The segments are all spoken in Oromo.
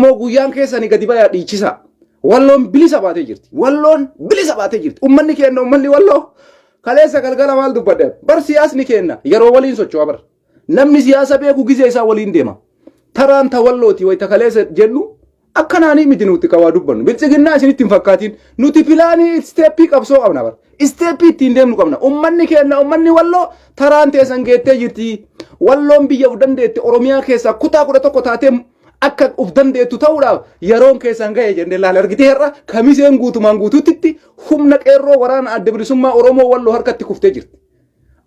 Oromoo guyyaan keessanii gadi bayaa dhiichisa. Walloon bilisa baatee jirti. Walloon bilisa baatee jirti. Ummanni keenya ummanni walloo kaleessa galgala maal dubbadhe? Bar siyaasni keenya yeroo waliin socho'a bar. Namni siyaasa beeku gizee isaa waliin deema. Taraan ta wallooti wayita kaleessa jennu akkanaanii miti nuti qabaa dubbannu. Biltsiginnaa isinitti hin fakkaatiin. Nuti pilaanii isteeppii qabsoo qabna bar. Isteeppii ittiin deemnu qabna. Ummanni keenya ummanni walloo taraan teessan geettee jirti. Walloon biyya of dandeette Oromiyaa keessaa kutaa 11 taatee akka of dandeettu ta'uudhaaf yeroon keessan ga'e jennee laala argitee har'a kamiseen guutumaan guutuutti humna qeerroo waraana adda bilisummaa Oromoo walloo harkatti kuftee jirti.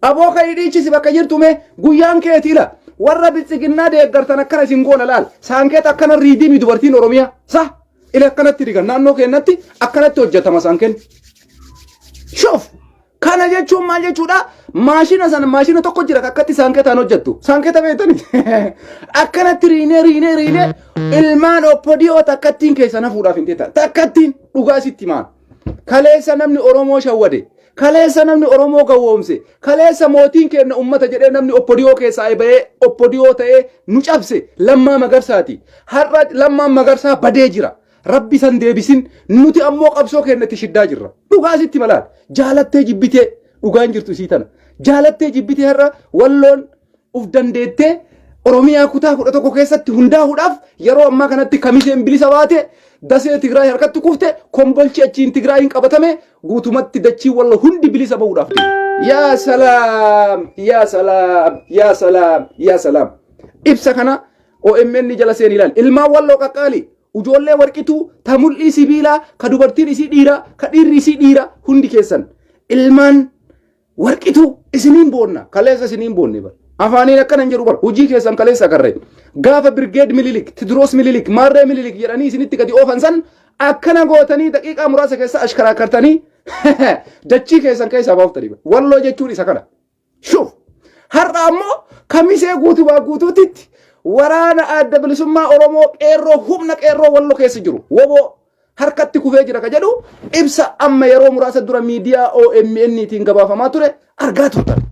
Aboo ka'ii dhiichisi bakka jirtu mee guyyaan keeti ila warra biltsiginnaa deeggartan akkana isin goona laal saankeet akkana riidimi dubartiin Oromiyaa sa ila akkanatti rigan naannoo keenyatti akkanatti hojjetama saankeen. Shoof kana jechuun maal jechuudha maashina sana maashina tokko jira akkatti saanketaan hojjettu saanketa beektani akkanatti riinee riinee riinee ilmaan oppodiyoo takkattiin keessa nafuudhaaf hin teetta takkattiin dhugaa sitti maan kaleessa namni Oromoo shawwade Kaleessa namni Oromoo gawwoomse, kaleessa mootiin keenna ummata jedhee namni Oppodiyoo keessaa bahee Oppodiyoo ta'ee nu cabse Lammaa Magarsaati. Har'a Lammaan Magarsaa badee jira. Rabbi san deebisin nuti ammoo qabsoo keenya itti shiddaa jirra. Dhugaa sitti malaan jaalattee jibbitee dhugaan jirtu isii tana. Jaalattee jibbitee har'a walloon uf dandeettee Oromiyaa kutaa 11 keessatti hundaa'uudhaaf yeroo ammaa kanatti kamiseen bilisa baate dasee Tigraay harkatti kufte kombolchi achiin Tigraayiin qabatame guutumatti dachii wallo hundi bilisa bahuudhaaf deema. Yaa salaam yaa salaam yaa salaam yaa salaam. Ibsa kana OMN jala seeni ilaali. Ilmaan walloo qaqqaali. Ujoollee warqituu ta mul'ii sibiilaa ka dubartiin isii dhiiraa ka dhiirri isii dhiiraa hundi keessan. Ilmaan Warqituu isiniin boonna kaleessa isiniin boonne bar. Afaaniin akkana hin jedhu bar hojii keessan kaleessa agarre. Gaafa Birgeed Mililik, Tidiroos Mililik, Maarree Mililik jedhanii isinitti gadi oofan san akkana gootanii daqiiqaa muraasa keessa ashkaraakartanii dachii keessan keessaa baaftanii bar. Walloo jechuun isa kana. Shuuf. Har'a ammoo kamisee guutumaa guutuutitti waraana adda bilisummaa Oromoo qeerroo humna qeerroo walloo keessa jiru woboo harkatti kufee jira ka jedhu ibsa amma yeroo muraasa dura miidiyaa OMN tiin gabaafamaa ture argaa turtan.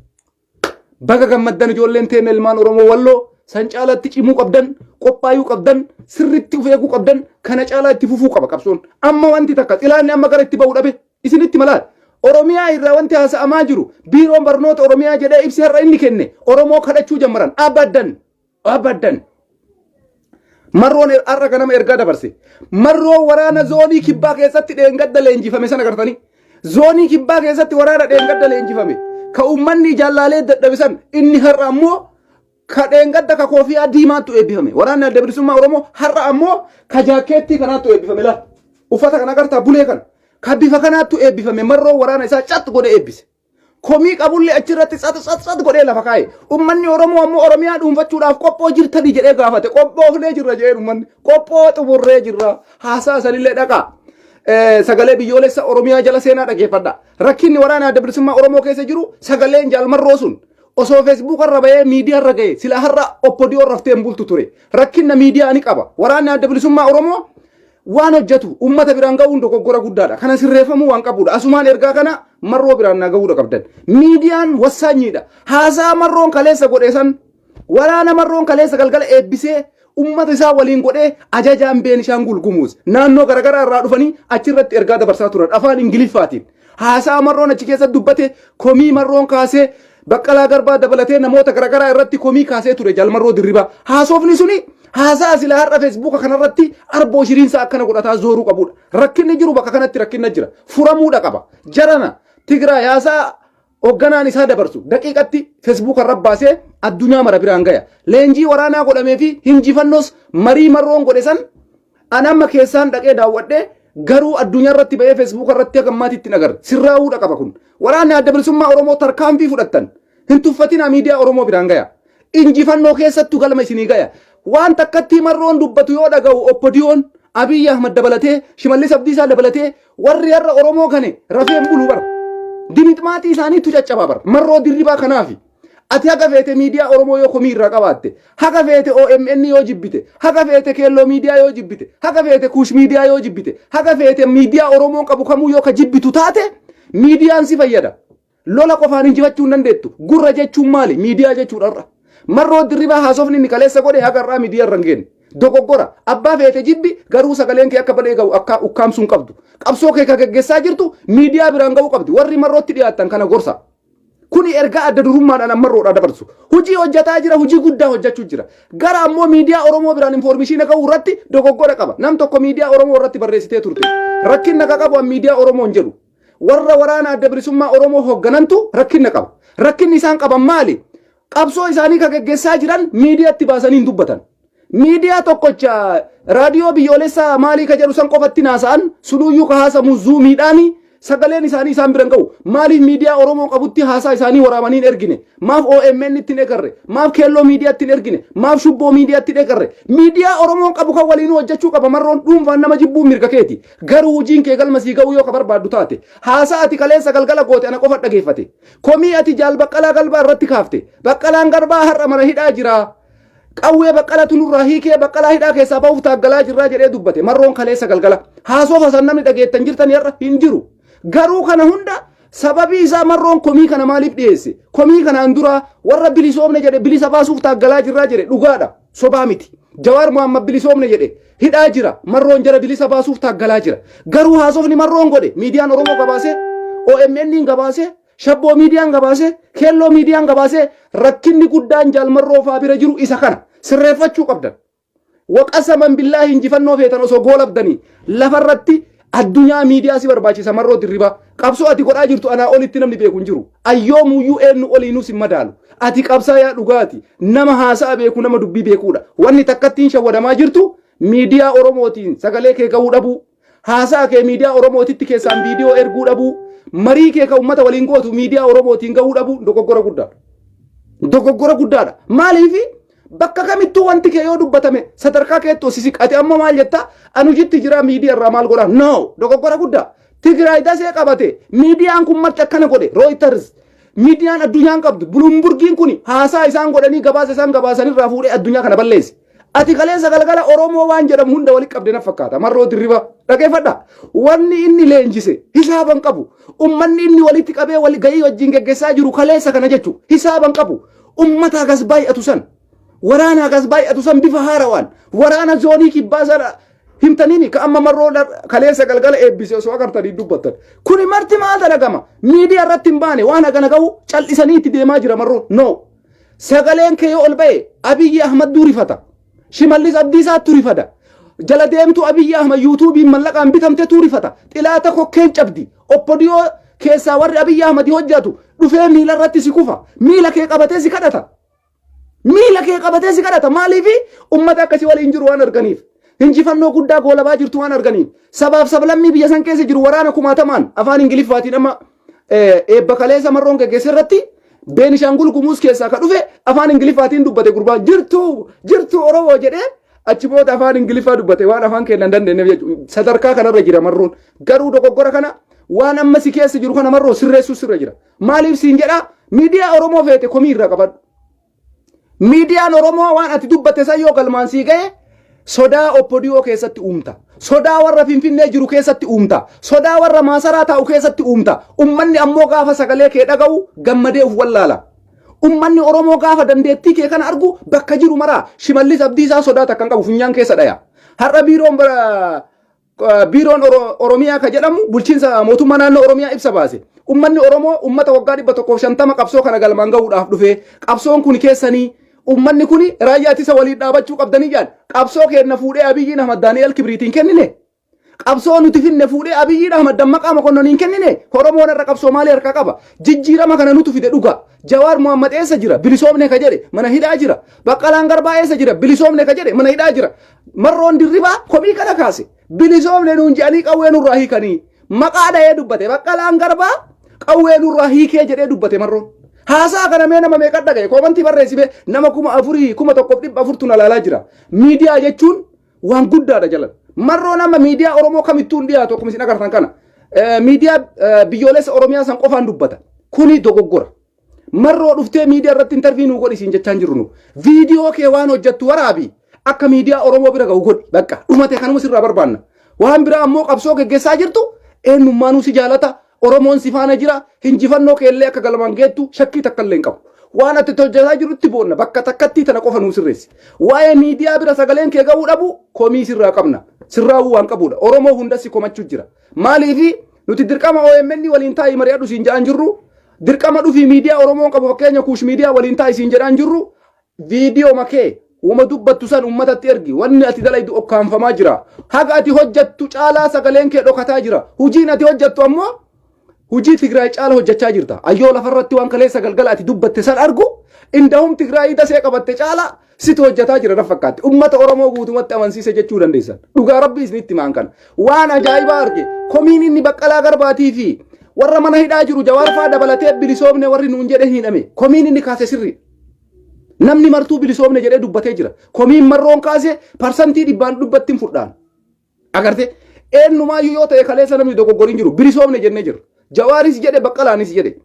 Baga gammaddan ijoolleen teenya ilmaan Oromoo walloo san caalatti cimuu qabdan qophaayuu qabdan sirritti of eeguu qabdan kana caalaa itti fufuu qaba qabsoon. Amma wanti takka xilaanni amma gara itti ba'u dhabe isinitti malaa. Oromiyaa irraa wanti haasa'amaa jiru biiroon barnoota Oromiyaa jedhee ibsi har'a inni kenne Oromoo kadhachuu jammaran abadan Abadan. Marroon har'a ganama ergaa dabarse. Marroo waraana zoonii kibbaa keessatti dheengadda leenjifame sana gartanii. Zoonii kibbaa keessatti waraana dheengadda leenjifame. Ka uummanni ijaan laalee dadhabe san inni har'a ammoo ka dheengadda ka koofiyaa diimaattu eebbifame. Waraanni adda bilisummaa Oromoo har'a ammoo ka jaakkeettii kanaattu eebbifame laal. Uffata kana agartaa bulee kana. Ka bifa kanaattu eebbifame marroo waraana isaa cat godhe eebbise. Komii qabullee achirratti tsat tsat tsat godhee lafa kaa'e. Ummanni Oromoo ammoo Oromiyaa dhuunfachuudhaaf qophoo jirtanii jedhee gaafate. Qophoofnee jirra jedheen ummanni. Qophoo xumurree jirra. Haasaa sanillee dhaqaa. Sagalee biyyoolessa Oromiyaa jala seenaa dhaggeeffadha. Rakkinni waraana adda bilisummaa Oromoo keessa jiru sagaleen jaalmarroo sun osoo feesbuuka irra bahee miidiyaa irra ga'e sila har'a oppodiyoo raftee hin bultu ture. Rakkinna miidiyaa ni qaba. Waraanni adda bilisummaa Oromoo waan hojjetu ummata biraan ga'uun dogoggora guddaadha. Kana sirreeffamuu waan qabudha. Asumaan ergaa kana marroo biraan naa ga'uudha qabdan. Miidiyaan wassaanyiidha. Haasaa marroon kaleessa godhe san waraana marroon kaleessa galgala eebbisee ummata isaa waliin godhee ajajaan Beenishaangul Gumuuz naannoo garaagaraa irraa dhufanii achirratti ergaa dabarsaa turan afaan Ingiliffaatiin. Haasaa marroon achi keessa dubbate komii marroon kaasee Baqqalaa Garbaa dabalatee namoota garaagaraa irratti komii kaasee ture Jaal Marroo Dirribaa. Haasofni suni haasaa silaa har'a feesbuuka kanarratti arboo shiriinsaa akkana godhataa zooruu qabudha. Rakkinni jiru bakka kanatti rakkinna jira. Furamuudha qaba. Jarana Tigraay haasaa hoogganaan isaa dabarsu daqiiqatti feesbuuka irra baasee addunyaa mara biraan gaya. Leenjii waraanaa godhamee fi hinjifannoos marii marroon godhe san An amma keessaan dhaqee daawwadhee garuu addunyaa irratti ba'ee feesbuuka irratti haga ammaatti hin agarre. Sirraa'uudha qaba kun. Waraanni adda bilisummaa Oromoo tarkaanfii fudhattan. Hin tuffatinaa miidiyaa Oromoo biraan gaya. Injifannoo keessattuu galma isinii gaya. Waan takkattii marroon dubbatu yoo dhaga'u oppodiyoon Abiyyi Ahmad dabalatee Shimallis Abdiisaa dabalatee warri har'a Oromoo kane rafee hin bulu bara. Dimixmaaxii isaaniitu caccabaa bara. Marroo dirribaa kanaafi. Ati haga feete miidiyaa Oromoo yoo komii irraa qabaatte, haga feete OMN yoo jibbite, haga feete Keelloo miidiyaa yoo jibbite, haga feete Kuush miidiyaa yoo jibbite, haga feete miidiyaa Oromoon qabu kamuu yoo ka jibbitu taate miidiyaan si fayyada. Lola qofaan injifachuu hin dandeettu. Gurra jechuun maali? Miidiyaa jechuudha har'a. Marroo dirribaa haasofni inni kaleessa godhe haga har'aa miidiyaa irra hin geenne. Dogoggora. Abbaa feete jibbi garuu sagaleen kee akka badhee ga'u akka ukkaamsuu hin qabdu. Qabsoo kee ka geggeessaa jirtu miidiyaa biraan ga'uu qabdi. Warri marrootti dhiyaattan kana gorsa. Kuni ergaa adda durummaadhaan ammarroodhaa dabarsu. Hojii hojjetaa jira, hojii guddaa hojjechuu jira. Gara ammoo miidiyaa Oromoo biraan infoormishiina ga'uu irratti dogoggora qaba. Nam tokko miidiyaa Oromoo irratti barreessitee turte. Rakkinna ka qabu an miidiyaa Oromoo hin jedhu. Warra waraana adda bilisummaa Oromoo hoogganantu rakkinna qaba. Rakkinni isaan qaban maali? Qabsoo isaanii ka geggeessaa jiran miidiyaatti baasanii hin dubbatan. Miidiyaa tokkocha raadiyoo biyyoolessaa maalii ka jedhu san qofatti naasa'an sunuyyuu ka haasamu zuumiidhaani sagaleen isaanii isaan bira hin ga'u. Maaliif miidiyaa Oromoo qabutti haasaa isaanii waraabanii hin ergine? Maaf OMN itti hin egarre? Maaf Keelloo miidiyaatti hin ergine? Maaf Shubboo miidiyaatti hin egarre? Miidiyaa Oromoon qabu kan waliinuu hojjechuu qaba marroon dhuunfaan nama jibbuun mirga keeti. Garuu hojiin kee galma sii ga'uu yoo ka barbaaddu taate haasaa ati kaleessa galgala goote ana qofa dhageeffate. Komii ati jaal Baqqalaa Galbaa irratti kaafte. Baqqalaan Garbaa har'a mana hidhaa jira. Qawwee Baqqalatu nurraa hiikee Baqqalaa hidhaa keessaa bahuuf taaggalaa jirraa jedhee dubbate. Marroon kaleessa galgala. Haasoofa san namni dhageettan jirtan har'a hin jiru. Garuu kana hunda sababii isaa marroon komii kana maaliif dhiyeesse? Komii kanaan dura warra bilisoomne jedhe bilisa baasuuf taaggalaa jirraa jedhe dhugaadha. Sobaa miti. Jawaar Muhammad bilisoomne jedhe hidhaa jira. Marroon jara bilisa baasuuf taaggalaa jira. Garuu haasofni marroon godhe miidiyaan Oromoo gabaasee OMN gabaasee Shabboo miidiyaan gabaasee, keelloo miidiyaan gabaasee rakkinni guddaan jaal Marroo faa bira jiru isa kana. Sirreeffachuu qabdan. Waqasaman billaahi injifannoo feetan osoo goolabdanii lafarratti addunyaa miidiyaa si barbaachisa Marroo Dirribaa. Qabsoo ati godhaa jirtu anaa olitti namni beeku hin jiru. Ayyoomuyyuu eenyu oliinuu sin madaalu. Ati qabsaayaa dhugaati. Nama haasa'a beeku nama dubbii beekuudha. Wanni takkattiin shawwadamaa jirtu miidiyaa Oromootiin sagalee kee gahuu dhabuu. Haasa'a kee miidiyaa Oromootitti keessaan viidiyoo erguu dhabuu, marii kee kan uummata waliin gootu miidiyaa Oromootiin gahuu dhabuu dogoggora guddaadha. Dogoggora guddaadha. Maaliif bakka kamittuu wanti kee yoo dubbatame sadarkaa keetti osisi ati ammoo maal jetta anu jitti jira miidiyaa irraa maal godhaa? No dogoggora guddaa. Tigraay dasee qabate miidiyaan kun marti akkana godhe Reuters miidiyaan addunyaan qabdu Bloombergiin kun haasaa isaan godhanii gabaasa isaan gabaasanirraa fuudhee addunyaa kana balleesse. Ati kaleessa galgala Oromoo waan jedhamu hunda walitti qabde na fakkaata. Marroo Dirribaa. Dhageeffadha. Wanni inni leenjise hisaaban qabu. Ummanni inni walitti qabee wal ga'ii wajjin geggeessaa jiru kaleessa kana jechuudha. Hisaaban qabu. Ummata hagas baay'atu san. Waraana hagas baay'atu san bifa haarawaan. Waraana zoonii kibbaa sana himtaniini ka amma marroo kaleessa galgala eebbise osoo agartanii dubbattan. Kuni marti maal dalagama? Miidiyaa irratti hin baane waan hagana ga'u cal'isanii itti deemaa jira marroo. No. Sagaleen kee yoo ol ba'e Abiyyi Ahmad rifata. Shimallis Abdiisaattu rifata. Jala deemtuu Abiyyi Ahmad yuutuubiin mallaqaan bitamtetu rifata. Xilaata kokkeen cabdi. Oppodiyoo keessaa warri Abiyyi Ahmad hojjatu dhufee miila irratti si kufa. Miila kee qabatee si kadhata. Miila kee qabatee si kadhata. Maaliif ummata akkasii waliin jiru waan arganiif. Injifannoo guddaa goolabaa jirtu waan arganiif. Sabaaf sablammii biyya san keessa jiru waraana kumaatamaan afaan Ingiliffaatiin amma eebba kaleessa marroon geggeesse irratti Beenishaangul Gumuuz keessaa ka dhufe afaan Ingiliffaatiin dubbate gurbaan jirtu jirtu Oromoo jedhee achi booda afaan Ingiliffaa dubbate waan afaan keenya hin dandeenyeef jechuudha. Sadarkaa kanarra jira marroon. Garuu dogoggora kana waan amma si keessa jiru kana marroo sirreessuu sirra jira. Maaliif siin jedhaa miidiyaa Oromoo feete komii irraa qabadhu. Miidiyaan Oromoo waan ati dubbatte san yoo galmaan sii ga'e sodaa oppodiyoo keessatti uumta. Sodaa warra Finfinnee jiru keessatti uumta. Sodaa warra maasaraa taa'u keessatti uumta. Ummanni ammoo gaafa sagalee kee dhaga'u gammadee uf wallaala. Ummanni Oromoo gaafa dandeettii kee kana argu bakka jiru maraa Shimallis Abdiisaa sodaa takka hin qabu funyaan keessa dhaya. Har'a biiroon Biiroon Oromiyaa ka jedhamu bulchiinsa mootummaa naannoo Oromiyaa ibsa baase. Ummanni Oromoo ummata waggaa 150 qabsoo kana galmaan gahuudhaaf dhufe. Qabsoon kun keessanii ummanni kun raayyaa ittisa waliin dhaabachuu qabdanii jedhan. Qabsoo keenna fuudhee Abiyyiin Ahmad Daani'el Kibriitiin kennine. Qabsoo nuti finne fuudhee Abiyyiin Ahmad Dammaqaa Mokonnoniin kennine. Oromoon irra qabsoo maalii harkaa qaba? Jijjiirama kana nutu fide dhuga. Jawaar Muhammad eessa jira? Bilisoomne ka jedhe mana hidhaa jira. Baqqalaan Garbaa eessa jira? Bilisoomne ka jedhe mana hidhaa jira. Marroon Dirribaa komii kana kaase. Bilisoomne nuun jedhanii qawwee nurraa hiikanii. Maqaa dhahee dubbate. Baqqalaan Garbaa qawwee nurraa hiikee jedhee dubbate marroon. Haasaa kana mee nama meeqa dhagaye? Koomantii barreessime nama 4000 1400tu na laalaa jira. Miidiyaa jechuun waan guddaadha jalan. Marroon amma miidiyaa Oromoo kamittuu hin dhiyaatu akkuma isin agartan kana. Miidiyaa biyyoolessa Oromiyaa san qofaan dubbata. Kuni dogoggora. Marroo dhuftee miidiyaa irratti intarvii nuu godhi siin jechaan jirru nu. Viidiyoo kee waan hojjettu waraabi akka miidiyaa Oromoo bira ga'u godhi. Bakka dhumate kanuma sirraa barbaanna. Waan biraa ammoo qabsoo geggeessaa jirtu eenyummaanuu si jaalata Oromoon si faana jira hinjifannoo keellee akka galmaan geettu shakkii takka illee hin qabu. Waan ati hojjetaa jirutti boonna. Bakka takkatti tana qofa nuu sirreessi. Waa'ee miidiyaa bira sagaleen kee ga'uu dhabu komii sirraa qabna. Sirraa'uu waan qabudha. Oromoo hundas si komachuu jira. Maaliifi nuti dirqama OMN waliin taa'ii mari'adhu siin jedhaan jirru. Dirqama dhufii miidiyaa Oromoon qabu, fakkeenya Kuush Miidiyaa waliin taa'ii siin jedhaan jirru. Viidiyoo makee wama dubbattu san uummatatti ergi. Wanni ati dalaydu okkaanfamaa jira. Haga ati hojjattu caalaa sagaleen kee dhokataa jira. Hujiin ati hojjattu ammoo hujii Tigraay caala hojjachaa jirta. Ayyoo lafarratti waan kaleessa galgala ati dubbatte san argu, indahum Tigraayii dasee qabatte caalaa situ hojjataa jira na fakkaatti. Uummata Oromoo guutumatti amansiise jechuu dandeessan. Dhugaa Rabbii isinitti maan kana. Waan ajaa'ibaa arge. Komiin inni Baqqalaa Garbaatii fi warra mana hidhaa jiru Jawaar fa'aa dabalatee bilisoomne warri nuun jedhe hin hidhame. Komiin inni kaase sirrii. Namni martuu bilisoomne jedhee dubbatee jira. Komiin Marroon kaase 100% dubbatti hin fudhaan. Agartee, eenyumaayyuu yoo ta'e kaleessa namni dogoggoriin jiru bilisoomne jennee jirra. Jawaaris jedhe, Baqqalaanis jedhe.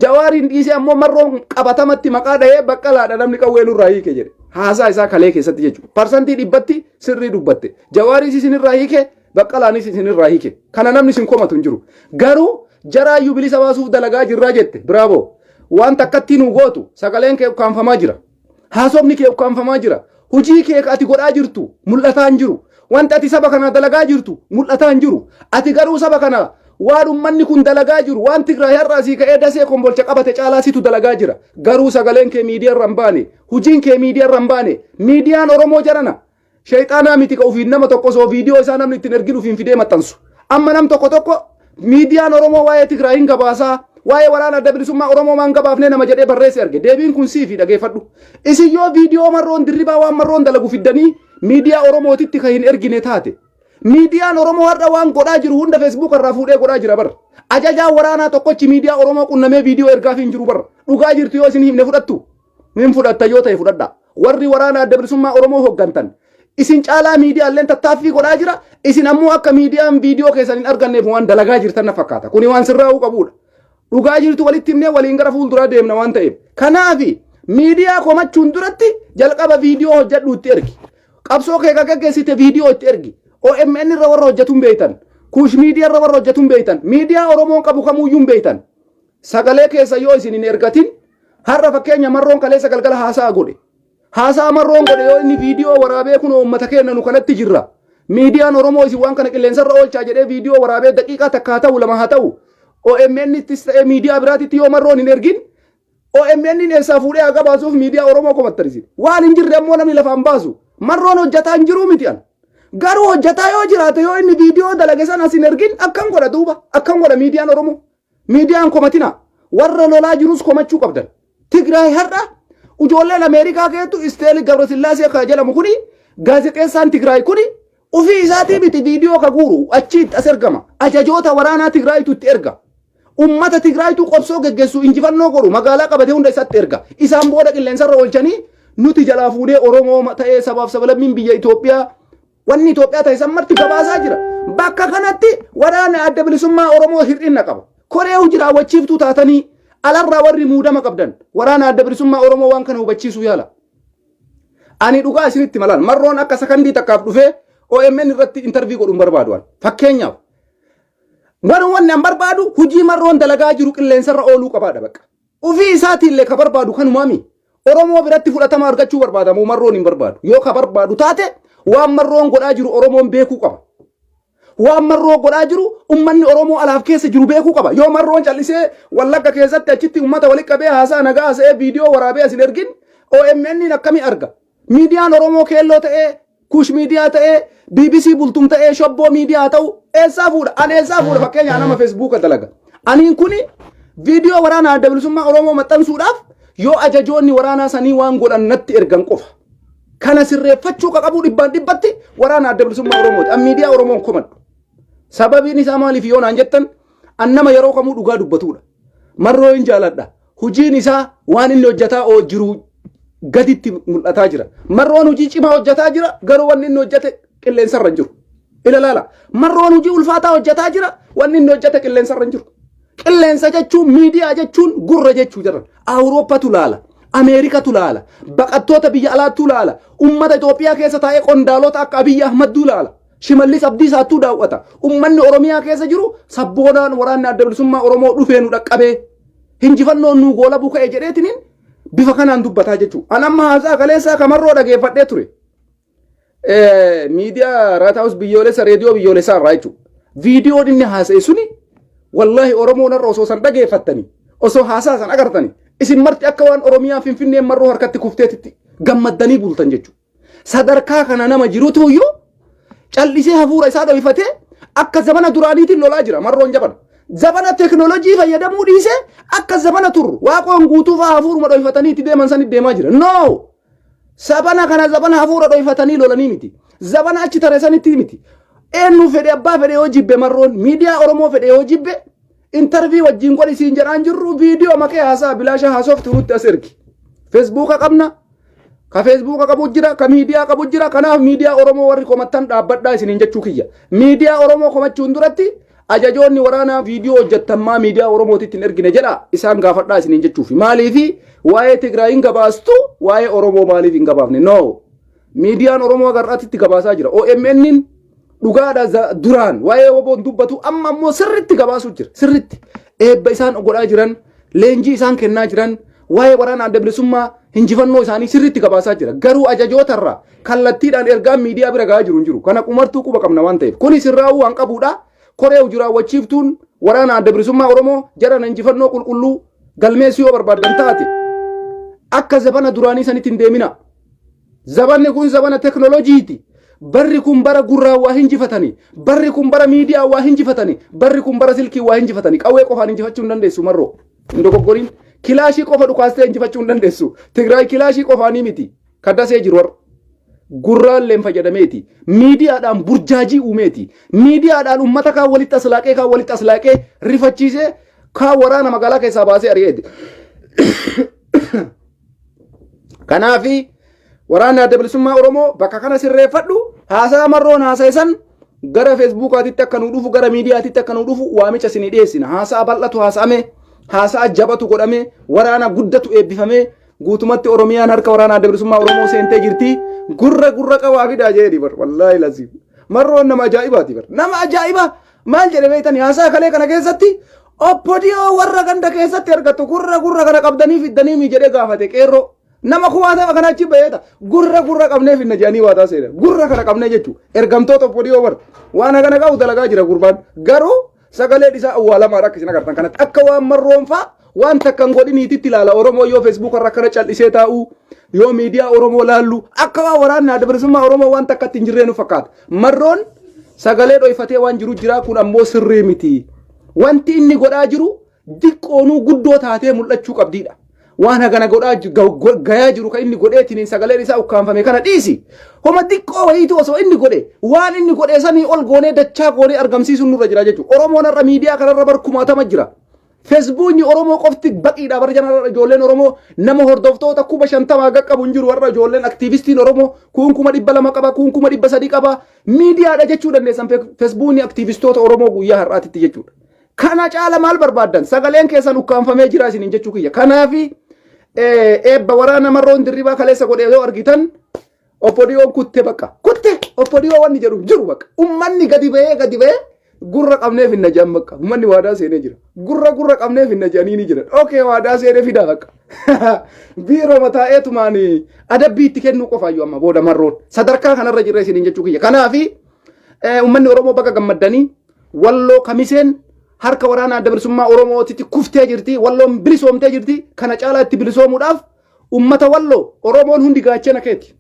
Jawaariin dhiisee ammoo Marroon qabatamatti maqaa dhahee Baqqalaadha namni qawwee nurraa hiike jedhe. Haasaa isaa kalee keessatti jechuudha. 100% sirrii dubbatte. Jawaaris isinirraa hiike, Baqqalaanis isinirraa hiike. Kana namni isin komatu hin jiru. Garuu jaraayyuu bilisa baasuuf dalagaa jirraa jette. Bravo. Waan takkatti nu gootu, sagaleen kee ukkaanfamaa jira. Haasofni kee ukkaanfamaa jira. Hojii kee ati godhaa jirtu mul'ataa hin jiru. Wanti ati saba kana dalagaa jirtu mul'ataa hin jiru. Ati garuu saba kana waan ummanni kun dalagaa jiru, waan Tigraay har'a asii ka'ee Dasee Kombolcha qabate caalaa situ dalagaa jira. Garuu sagaleen kee miidiyaa irra hin baane. Hojiin kee miidiyaa irra hin baane. Miidiyaan Oromoo jarana. Sheexaanaa miti ka ofiin nama tokko osoo viidiyoo isaa namni ittiin ergin ofiin fidee maxxansu. Amma nam tokko tokko miidiyaan Oromoo waa'ee Tigraay hin gabaasaa, waa'ee waraana Adda Bilisummaa Oromoo maan gabaafnee nama jedhee barreesse arge. Deebiin kun siifi, dhageeffadhu. Isin yoo viidiyoo Marroon Dirribaa waan Marroon dalagu fiddanii miidiyaa Oromootitti kan hin ergine taate, miidiyaan Oromoo har'a waan godhaa jiru hunda Facebook irraa fuudhee godhaa jira bara. Ajajaa waraanaa tokkochi miidiyaa Oromoo qunnamee viidiyoo ergaaf hin jiru bara. Dhugaa jirtu yoo isin himne fudhattu? Hin fudhatta yoo ta'e fudhadha. Warri waraana Adda Bilisummaa Oromoo hooggantan isin caalaa miidiyaaleen tattaaffii godhaa jira. Isin ammoo akka miidiyaan viidiyoo keessan hin arganneef waan dalagaa jirtan na fakkaata. Kuni waan sirraa'uu qabudha. Dhugaa jirtu walitti himnee waliin gara fuulduraa deemna waan ta'eef. Kanaafi miidiyaa komachuun duratti jalqaba viidiyoo hojjedhu itti ergi. Qabsoo kee kan gaggeessite viidiyoo itti ergi. OMN irra warra hojjetu hin beektan. Kuush Miidiyaa irra warra hojjetu hin beektan. Miidiyaa Oromoon qabu kamuyyuu hin beektan. Sagalee keessa yoo isin hin ergatin, har'a fakkeenya Marroon kaleessa galgala haasa'a godhe. Haasa'a Marroon godhe yoo inni viidiyoo waraabee kun uummata keenya nu kanatti jirra. Miidiyaan Oromoo isin waan kana qilleensarra oolchaa jedhee viidiyoo waraabee daqiiqaa 1 haa ta'u, 2 haa ta'u, OMN ittis ta'ee miidiyaa biraatitti yoo Marroon hin ergin, OMN eessaa fuudhee haa gabaasuuf? Miidiyaa Oromoo komattan isin. Waan hin jirre ammoo namni lafaan baasu. Marroon hojjataa hin jiruu miti an. Garuu hojjataa yoo jiraate, yoo inni viidiyoo dalage sana as hin ergin, akkam godha duuba? Akkam godha miidiyaan Oromoo? Miidiyaan komatina. Warra lolaa jirus komachuu qabdan. Tigraay har'a ijoolleen Ameerikaa keettu Isteeli Gabrasillaasee kan jedhamu kuni, gaazexeessaan Tigraay kuni, ofii isaatii miti viidiyoo ka guuru, achiitti as ergama. Ajajoota waraanaa Tigraayitu itti erga. Ummata Tigraayitu qobsoo geggeessu, injifannoo godhu, magaalaa qabate hunda isatti erga. Isaan booda qilleensarra oolchanii nuti jalaa fuudhee Oromoo ta'ee sabaaf sablammiin biyya Itoophiyaa, wanni Itoophiyaa ta'e san marti gabaasaa jira. Bakka kanatti waraana Adda Bilisummaa Oromoo hir'ina qaba. Koree hojii raawwachiiftuu taatanii alarraa warri muudama qabdan waraana Adda Bilisummaa Oromoo waan kana hubachiisuu yaala. Ani dhugaa isinitti malaan, Marroon akka sakandii takkaaf dhufee OMN irratti interview godhuun barbaadu an. Fakkeenyaaf garuu wanni an barbaadu hojii Marroon dalagaa jiru qilleensarra ooluu qabaadha bakka. Ofii isaatiillee ka barbaadu kanumaami. Oromoo biratti fudhatama argachuu barbaada moo Marroon hin barbaadu? Yoo ka barbaadu taate, waan Marroon godhaa jiru Oromoon beekuu qaba. Waan Marroo godhaa jiru ummanni Oromoo alaaf keessa jiru beekuu qaba. Yoo Marroon callisee Wallagga keessatti achitti ummata walitti qabee haasaa nagaa haasa'ee viidiyoo waraabee as hin ergin, OMN akkamii arga? Miidiyaan Oromoo Keelloo ta'ee, Kuush Miidiyaa ta'ee, BBC Bultum ta'ee, Shobboo Miidiyaa ta'u eessaa fuudha? Ani eessaa fuudha? Fakkeenyaa nama Feesbuuka dalaga. Aniin kuni viidiyoo waraana Adda Bilisummaa Oromoo maxxansuudhaaf yoo ajajoonni waraanaa sanii waan godhan natti ergan qofa. Kana sirreeffachuu ka qabu 100% waraana Adda Bilisummaa Oromooti. An miidiyaa Oromoon komadhu. Sababiin isaa maaliif yoo naan jettan, an nama yeroo kamuu dhugaa dubbatudha. Marroo hin jaaladha. Hojiin isaa waan inni hojjetaa jiru gaditti mul'ataa jira. Marroon hojii cimaa hojjetaa jira, garuu wanni inni hojjete qilleensarra hin jiru. Ilaalaala. Marroon hojii ulfaataa hojjetaa jira, wanni inni hojjete qilleensarra hin jiru. Qilleensa jechuun, miidiyaa jechuun gurra jechuu jiran. Awurooppatu laala. Ameerikatu laala. Baqattoota biyya alaattuu laala. Ummata Itoophiyaa keessa taa'ee qondaalota akka Abiyyi Ahmadduu laala. Shimallis Abdiisaattuu daawwata. Ummanni Oromiyaa keessa jiru sabboonaan waraanni Adda Bilisummaa Oromoo dhufee nu dhaqqabee, hinjifannoon nu goolabuu ka'e jedheetiniin Bifa kanaan dubbataa jechuudha. An amma haasaa kaleessaa kamarroo dhageeffadhee ture. Miidiyaa Raataawus biyyoolessa reediyoo biyyoolessaa irraa jechuudha. Viidiyoon inni haasa'e suni wallaahi Oromoon irra osoo san dhageeffattanii osoo haasaa san agartanii isin marti akka waan Oromiyaa Finfinneen marroo harkatti kufteetitti gammaddanii bultan jechuudha. Sadarkaa kana nama jirutu iyyuu callisee hafuura isaa dho'ifatee akka zabana duraaniitiin lolaa jira marroon jabana. Zabana teknoolojii fayyadamuu dhiisee akka zabana turru waaqoon guutuu fa'aa hafuuruma dho'ifatanii itti deeman sanitti deemaa jira. No! Zabana kana zabana hafuura dho'ifatanii lolanii miti. Zabana achi tare sanitti miti. Eenyu fedhe abbaa fedhe yoo jibbe marroon miidiyaa Oromoo fedhe yoo jibbe intarvii wajjin godhi siin jedhaan jirru viidiyoo makee haasaa bilaasha haasoftu nutti as ergi. Feesbuuka qabna. Ka feesbuuka qabu jira, ka miidiyaa qabu jira. Kanaaf miidiyaa Oromoo warri komattan dhaabbadhaa isiniin jechuu kiyya. Miidiyaa Oromoo komachuun duratti ajajoonni waraanaa viidiyoo hojjettan maa miidiyaa Oromootitti hin ergine jedha isaan gaafadhaa isiniin jechuufi. Maaliifi waa'ee Tigraay hin gabaastu waa'ee Oromoo maaliif hin gabaafne? No. Miidiyaan Oromoo agarraatti gabaasaa jira. OMN'n dhugaadha duraan waa'ee woboon dubbatu amma ammoo sirritti gabaasuu jira. Sirritti eebba isaan godhaa jiran, leenjii isaan kennaa jiran, waa'ee waraana adda bilisummaa injifannoo isaanii sirritti gabaasaa jira. Garuu ajajootarraa kallattiidhaan ergaan miidiyaa bira gahaa jiru hin jiru. Kana qumartuu quba qabna waan ta'eef. Kuni sirraa'uu waan qabuudha. Koree hojii raawwachiiftuun waraana adda bilisummaa Oromoo jaran injifannoo qulqulluu galmeessuu yoo barbaaddan taate akka zabana duraanii sanitti hin deemina. Zabanni kun zabana teknooloojiiti. Barri kun bara gurraan waa hinjifatani. Barri kun bara miidiyaa waa hinjifatani. Barri kun bara silkii waa hinjifatani. Qawwee qofaan injifachuu hin dandeessu marroo. Hin dogoggorin. Kilaashii qofa dhukaastee injifachuu hin dandeessu. Tigraay kilaashii qofaanii miti. Kaddasee jiru warra. Gurraalleen fayyadameeti. Miidiyaadhaan burjaajii uumeeti. Miidiyaadhaan uummata kaan walitti aslaaqee kaan walitti aslaaqee rifachiisee kaan waraana magaalaa keessaa baasee ari'eeti. Kanaafi waraanni adda bilisummaa Oromoo bakka kana sirreeffadhu haasaa marroon haasa'e san gara feesbuukaatitti akka nu dhufu gara miidiyaatitti akka nu dhufu waamicha isinii dhiyeessina. Haasaa bal'atu haasa'ame, haasaa jabatu godhame, waraana guddatu eebbifame, guutumatti Oromiyaan harka waraana adda bilisummaa Oromoo seentee jirti. Gurra gurra qabaa fidaa jedhee bar wallaahi laziim. Marroon nama ajaa'ibaati bar. Nama ajaa'ibaa maal jedhe beektanii haasaa kalee kana keessatti oppodiyoo warra ganda keessatti argattu gurra gurra kana qabdanii fiddanii mi jedhee gaafate qeerroo. Nama kumaatama kana achi baheeta gurra gurra qabnee finna jedhanii waataa seena. Gurra kana qabnee jechuudha. Ergamtoota oppodiyoo bar waan kana qabu dalagaa jira gurbaan. Garuu sagaleen isaa awwaalamaadha akka isin agartan kanatti. Akka waan marroonfaa waan takka hin godhiniititti ilaala Oromoo yoo Facebook irra akkana callisee taa'u yoo miidiyaa Oromoo laallu akka waan waraanni adda bilisummaa Oromoo waan takkatti hin jirree nu fakkaata. Marroon sagalee dhoyfatee waan jiru jira kun ammoo sirrii miti. Wanti inni godhaa jiru diqqoonuu guddoo taatee mul'achuu qabdiidha. Waan hagana godhaa gayaa jiru kan inni godheetiin sagaleen isaa ukkaanfame kana dhiisi. Homa diqqoo wayiitu osoo inni godhe waan inni godhe sanii ol goonee dachaa goonee argamsiisuun nurra jira jechuudha. Oromoon har'a miidiyaa kanarra bar kumaatama jira. Feesbuukni Oromoo qofti baqiidha bara jana ijoolleen Oromoo nama hordoftoota 50,000 qaqqabu hin jiru warra ijoolleen aktiivistiin Oromoo kuun 200,000 qaba kuun 300,000 qaba miidiyaadha jechuu dandeessan feesbuukni aktiivistoota Oromoo guyyaa har'aatitti jechuudha. Kana caala maal barbaaddan sagaleen keessan ukkaanfamee jira isiniin jechuu kiyya. Kanaafi eebba waraana marroon dirribaa kaleessa godhee yoo argitan Oppodiyoo kutte bakka kutte oppodiyoo wanni jedhu jiru bakka ummanni gadi ba'ee gadi ba'ee gurra qabnee finna jedhan bakka ummanni waadaa seenee jira gurra gurra qabnee finna jedhanii ni jiran okee waadaa seenee fidaa bakka biiroo mataa'eetumaan adabbii itti kennuu qofaayyuu amma booda marroon sadarkaa kanarra jirra isiniin jechuu kiyya kanaafi ummanni Oromoo bakka gammaddanii walloo kamiseen harka waraana adda bilisummaa Oromootitti kuftee jirti walloon bilisoomtee jirti kana caalaa itti bilisoomuudhaaf Ummata Walloo Oromoon hundi gaachana keeti.